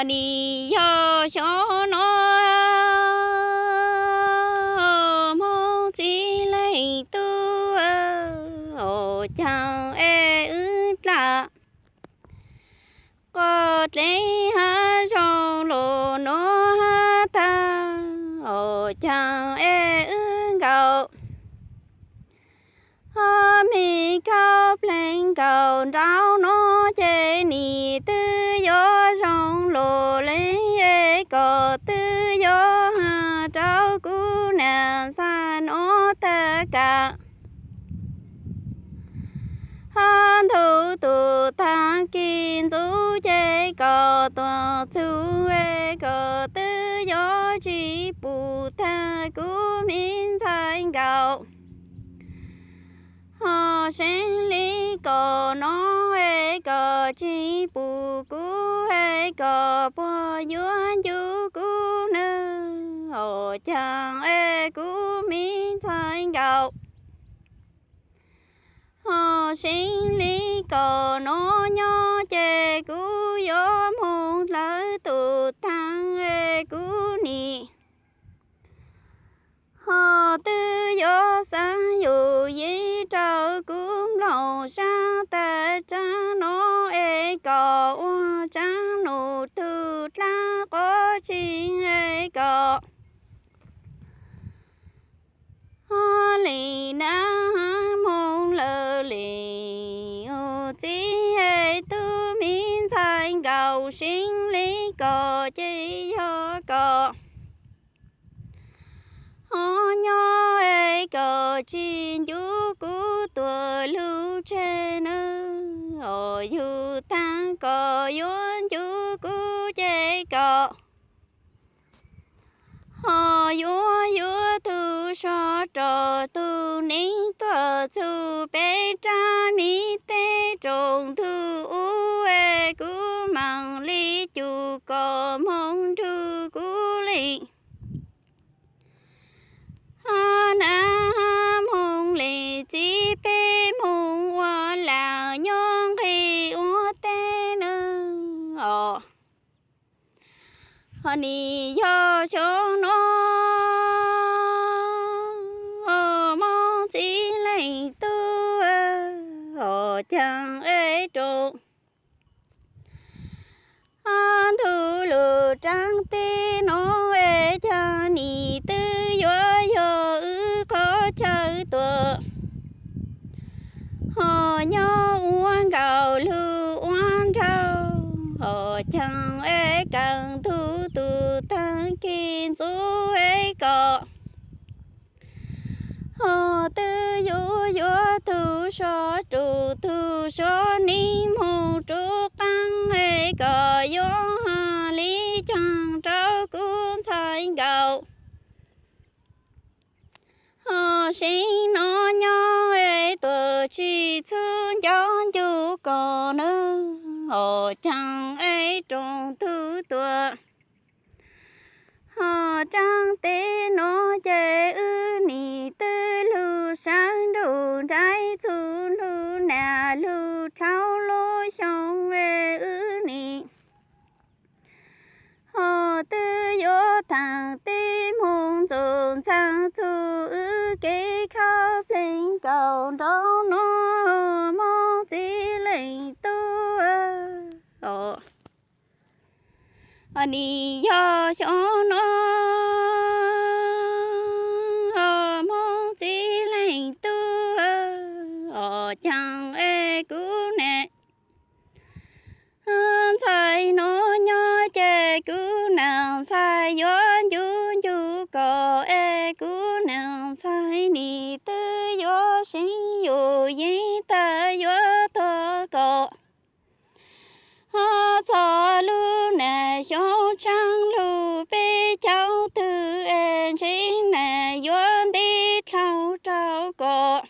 Nim yog xyoo no Hmoob txiv leej tub, caag es wb dlaj qhov dlej hab zoo lug nuav hab taag, caag es wb nkaum ho me kaub pleev nkaum nraug nuav ces nim twb yuav zoo lug le, es kom twb yuav has rau kuv nam ntxhais nuav tag kam hab nthuv tus taag kis ntxuv ces kom tuam txug, es kom twb yuav tsi pum taag kuv me ntxhais nkaum. Ho seev le kom nuav es kom tsi pum kuv, es kom puag yuav ncu kuv nawb, caag es kuv me ntxhais nkaum. Ho seev le kom nuav nyob ces kuv yuav moog dlawb tus taag es kuv nim ho twb yuav xaav yug yeeb rau kuv nplooj sab tag tsaab nuav, es kom ua tsaab num tug dlaab qhov tsi, es kom ho le nab moog lawm le, txiv es tub me ntxhais nkaum, seev le kom ces yog kom ho nyob es kom tsi ncu kuv tuam lug tseg nawb, yug taag kom yuav ncu kuv ces kom ho yuav yuav tug so rua tug neeb tuaj txug peb rab me teb rooj ntug ub, es kuv maam le cum kom moog nrug kuv le hab nab moog le txiv, peb moog ua laam nyob nqeg ua teb nawb. Ho nim yog xyoo no Hmoob txiv leej tub, caag es rooj ntug lug raav teb nuav, es caag nim twb yuav yog wb qhov chaw tuam ho nyob ua nkaus lug ua nraug, ho caag es kaam ntug tug taag kis ntxuv es kom ho twb yuav yuav tug so rua tug so neeb moog rua qaab, es kom yuav has le caag rau kuv ntxhais nkaus. Ho seev nuav nyob es tuam tsi txhub nco ncu kom nawb, ho caag es rooj tug tuam ho raav teb nuav ces wb nim twb lug sawv nrug nraim txug lug nam lug dlhau lub xyoo, es wb nim ho twb yuav taag teb moog ntxuj ntxaag txug wb kev khaub pleeg nkaus nraug nuav Hmoob txiv leej tub. Nim yog xyoo nuav Hmoob txiv leej tub, caag es kuv nam ntxhais nuav nyob ces kuv nam ntxhais yuav ncu ncu kom es kuv nam ntxhais nim twb yuav seev yug yeeb tag yuav tuag kom ho txog lub nam xyoo tshaaj lug peb caug twg es ntseeg nam yuav ntib dlhau rau kom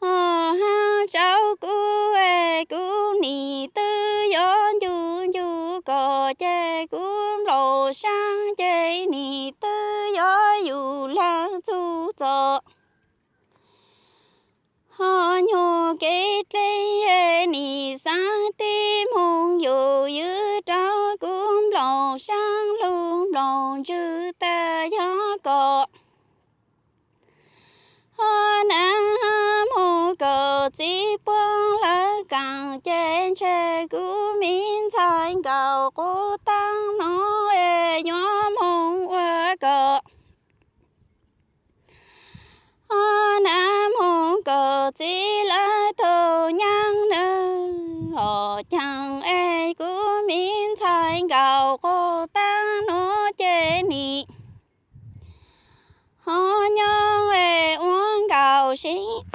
ho has rau kuv es kuv nim twb yuav ncu ncu kom ces kuv nplooj saab ces nim twb yuav yug laag txug txom ho nyuag kev dleb nim xaav teb moog yug ywv loo ntswg tas yog kom ho na mus kom txiv puag lawv kaam ces ntshe kuv me ntxhais nkaus qub taab no es yuav moog ua kom ho na mus kom txiv lawv tug nyaab nawb. Hom caag es kuv me ntxhais nkaus qub taab no ces nim ho nyob es ua nkaus seeb,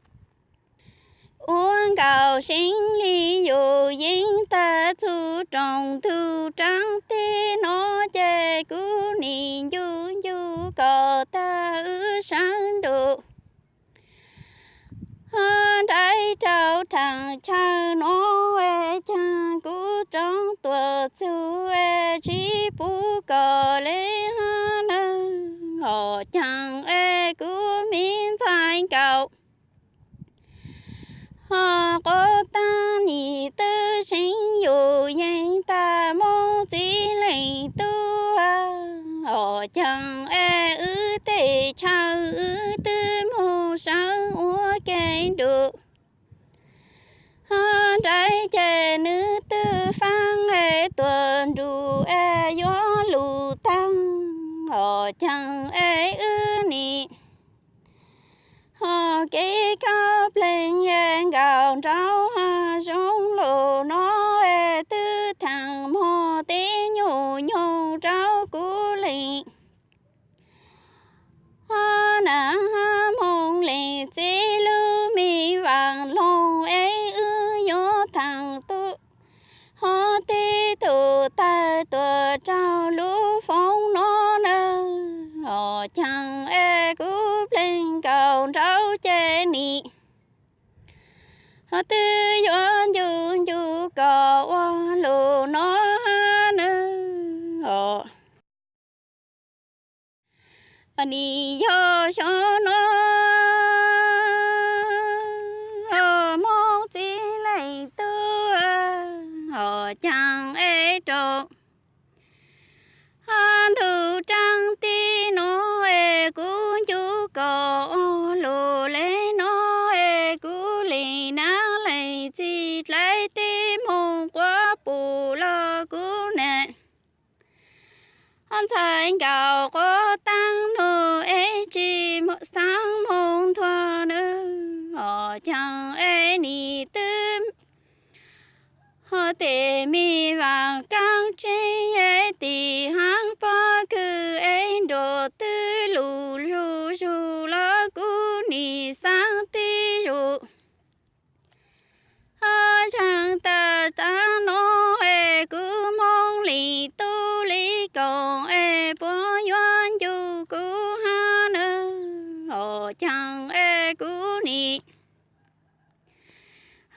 ua nkaus seeb li yus yeej tag txug rooj ntug raav teb no ces kuv nim ncu ncu kom tag wb sawv nrug ho nraim rau thaam chaw no es caag kuv rov tuaj txug es tsi pum kom le ho nawb. Hom caag es kuv me ntxhais nkaus ho qub taab nim twb seeb yus yeej tag moog txiv leej tub. Hom caag es wb tej chaw wb twb moog sawv ua ke nrug ho nraim ces nwg twb faab es tuaj nrug es yuav lug taag. Hom caag es wb nim ho kev khaub pleg es nkaus nraug ho zoo lug no es twb thaam moog teb nyuj nyoog rau kuv leej ho na moog leej txiv lub me vaam loog es wb yuav thaam tub ho teb tug tawg tuaj rau lub foob no nawb. Hom caag es kuv pleg nkaus nraug ces nim ho twb yuav ncu ncu kom ua lug no nawb. Nim yog xyoo no moog txiv leej tub, hom caag es rau ntug raav teb no es kuv ncu kom ua lug le no es kuv leej nab leej txiv dlai teb moog quas pum los kuv nam ntxhais nkaus quas taab nug es tsi xaav moog nthua nawb. Hom caag es nim twb ho tej me vaam kaab tseeb es tim haav pob kws es nruab twb lug zug zug los kuv nim xaav tib zug ho tsaam tas taag no es kuv moog leej tub le koom es puas yuav ncu kuv hab nawb. Hom caag es kuv nim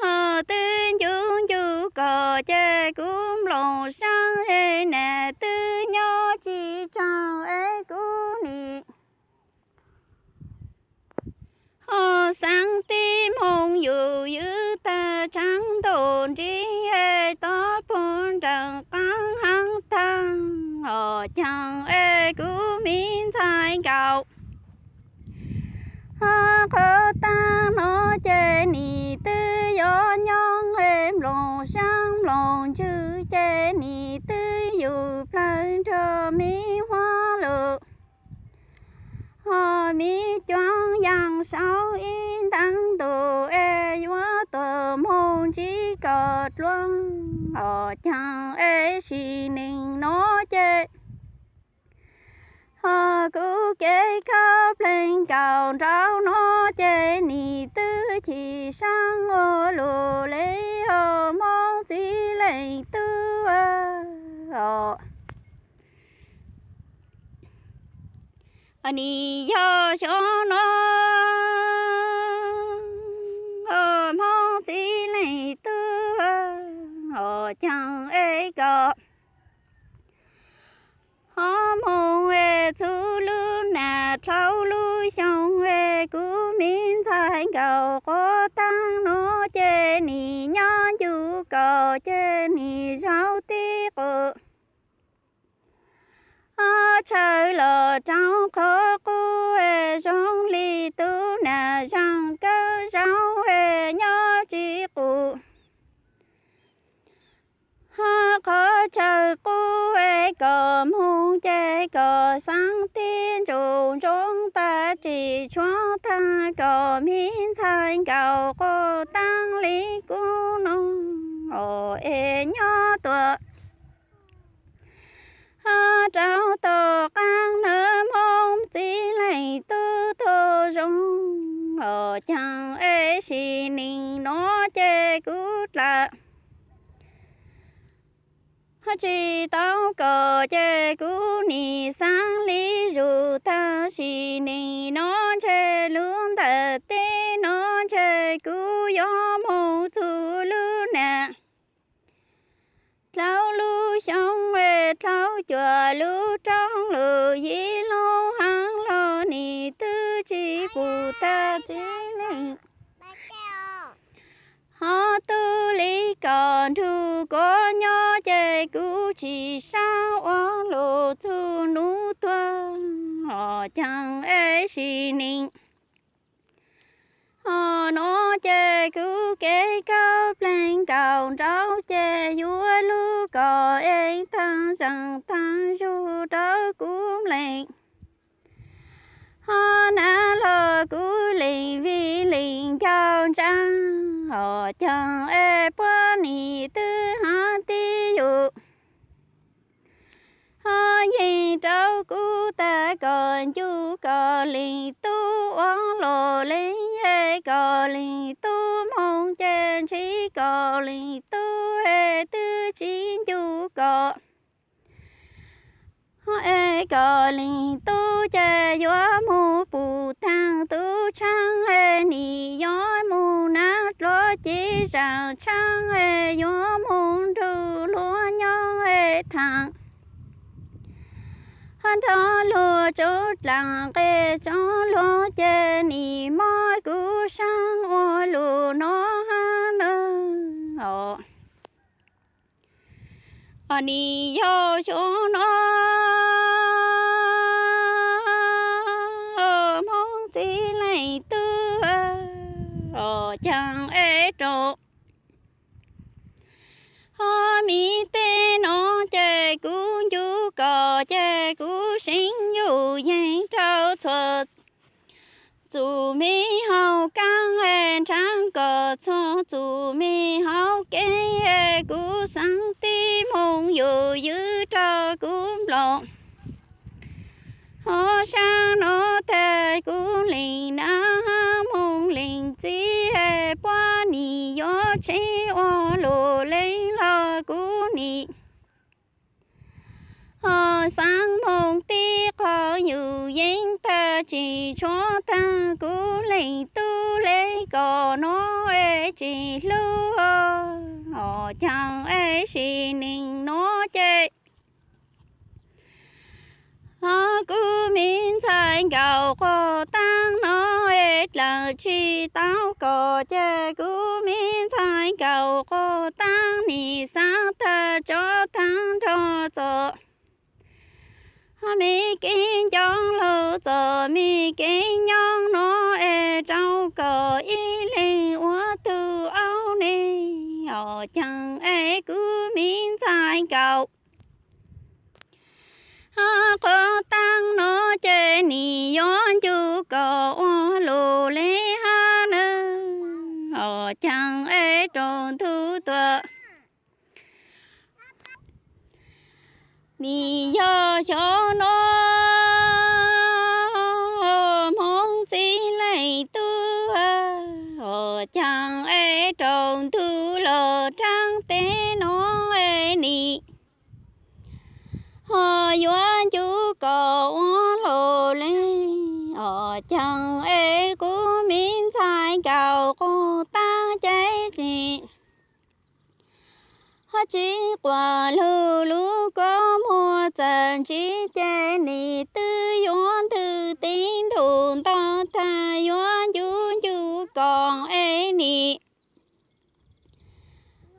ho twb ncu ncu kom ces kuv nplooj xyaa es nam twb nyob tsi tsaug es kuv nim ho xaav tib moog yug ywv tag tshaav ntuj nrig es tod puag nraag qaab haav taag. Hom caag es kuv me ntxhais nkaus ho quas taab no ces nim twb yuav nyob es nplooj xyaa nplooj ntswg ces nim twb yug plawg nrug me huab lug ho me cuab yaam saud ib ntaag ntuj es yuav tuaj moog ntsib kom dluag. Hom caag es sim neej no ces ho kuv kev khaub pleg nkaus nraug no ces nim twb chim saab ua lug le ho moog txiv leej tub. Nim yog xyoo no ho moog txiv leej tub, hom caag es kom ho moog es txug lub nam dlhau lub xyoo es kuv me ntxhais nkaus quas taab no ces nim nyob ncu kom ces nim zaum tib qus ho Qhov chaw los rau qhov qub, zoo li tub nas zaj kawm zaub nyob tsis qus. Ho qhov chaw qub kom moog ces kom xaav tib ntsuj ntsoov tag, tsis tshuav tag kom me ntxhais nkaus quaj taab li kuv no, es nyob tuaj rau tom qaab nawb, Hmoob txiv leej tub tuag zoo, caag es sim neej no ces kuv dlaab tsis tau kom ces kuv nim xaav li zus tag, sim neej no ntshe lub ntiaj teb no ntshe kuv yuav moog txug lub nam. Dlhau lub xyoo, dlhau cuaj lub rau lub yim lub haav los nim twb tsis pum tag txiv leej. Ho tub li kom nrug kuv nyob ces kuv tsis saib ua lug txug nub tuag, caag es sim neej ho no ces kuv kev kab pleeg nkaus nraug ces yuav lug kom es taag zaaj taag zug rau kuv mleej. Ho nab los kuv leej vij leej ncaus ntsaa, caag es puab nim twb hab tib yug. Ho yeej rau kuv tag kom ncu kom leej tub ua luj leej es kom leej tub moog ces ntsib kom leej tub es twb tsis ncu kom es kom leej tub ces yuav moog pum taag tub tshaab es nim yuav moog nab dluav cev zaam tshaab es yuav moog nrug luag nyob es thaam. Ho nrog luag tsob dlaag nqe tsob luag ces nim mob kuv saab ua lug no hab nawb. Nim yog xyoo no Hmoob txiv leej tub caag es rau ho me teb no ces kuv ncu kom ces kuv seev yug yeeg rau txhua txum me hauv kaab es nrhav kom txhua txum me hauv kev es kuv xaav tib moog yug ywv rau kuv nplooj. Ho saab no tag kuv leej nab moog leej txiv es puab nim yuav tshev ua luj leej los kuv nim ho xaav moog tib qho yug yeej tag tsis tshuav tag kuv leej tub le kom no es tsis hlub caag es sim neej no ces ho kuv me ntxhais nkaus quas taab no es dlaab tsis tau kom ces kuv me ntxhais nkaus quas taab nim xaav tag tsob taab nrog txom ho me kev nco lug txom me kev nyob no es rau kom ib leeg ua tug aub ne caag es kuv me ntxhais nkaus ho quas taab no ces nim yuav ncu kom ua luj le hab nawb caag es rau ntug tuaj nim yog xyoo no Hmoob txiv leej tub caag es rau ntug los rau teb no es nim ho yuav ncu kom ua luj le caag es kuv me ntxhais nkaus quas taab ces nim ho tsis quas lug lub kua muag txawm ntsib ces nim twb yuav ntwg tib ntug nto tag yuav ncu ncu kom es nim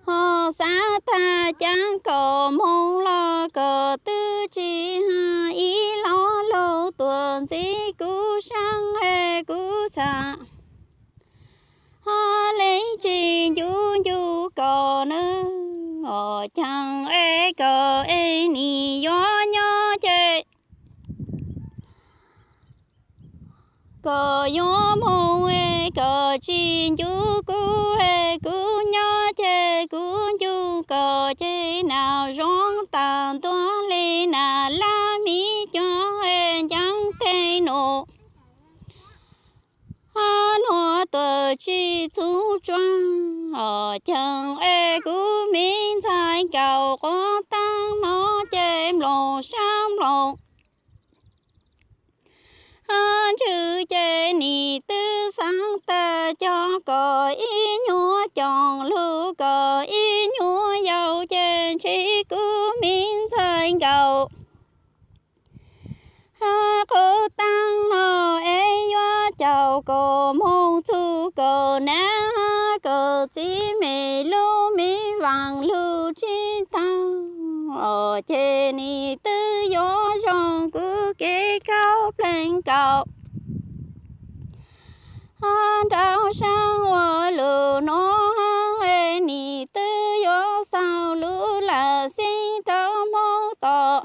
ho tab tag caab kom moog los kom twb tsi has ib lo lug tuam ntxiv kuv saab es kuv txham. Hab leej tsi ncu ncu kom na, os caag es kom es nim yuav nyob ces kom yuav moog es kom tsi ncu kuv es kuv nyob ces kuv ncu kom ces nam zoo tag ntua le nam laj miv cov es ncaab teg num. Hab nuav tuam tsi txhub tsuag, os caag es kuv miv ntxhais nkaus quav taab no ces nploos sab nploos. Hab ntswg ces nim twb xaav tag cog kom ib nyuag coom lug kom ib nyuag yau ces ntshe kuv miv ntxhais nkaus. Hab quav taab no es yuav caum kom moog txug kom nam hab kom txiv me lub miv vaam lug tsi taag, os ces nim twb yuav zoo kuv kev khaub pleeg nkaus. Hab nraug sab ua lug nuav hab es nim twb yuav xaus lub lam xib rau Moob tom.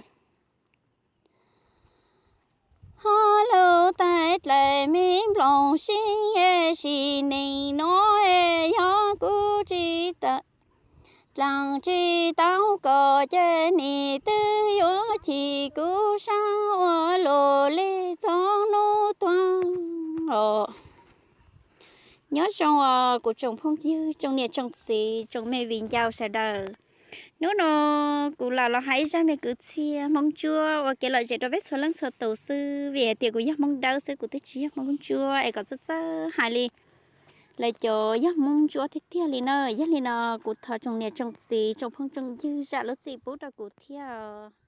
Hab lug tais dlaim miv nploos sib es sim neej nuav es yog kuv tsi dlaag tsi tau kom ces nim twb yuav chim kuv sab ua luaj li txhua nub tuag. Nyob zoo kuv tsoom phooj ywg, tsoom niam tsoom txiv, tsoom me viv ncaus sawv daws. Hnub no kuv lam los hais ib zaj me kwv txhiaj Hmoob Ntsuab ua kev lom zem rau peb txhua leej txhua tus xwb, vim hais tias kuv yog Hmoob Dawb xwb, kuv twb tsis yog Hmoob Ntsuab es kom txawj txawj hais li lawv cov yog Hmoob Ntsuab tiag tiag li na. Yog li no kuv thov tsoom niam tsoom txiv, tsoom phooj tsoom ywg zam lub txim pub rau kuv thiab.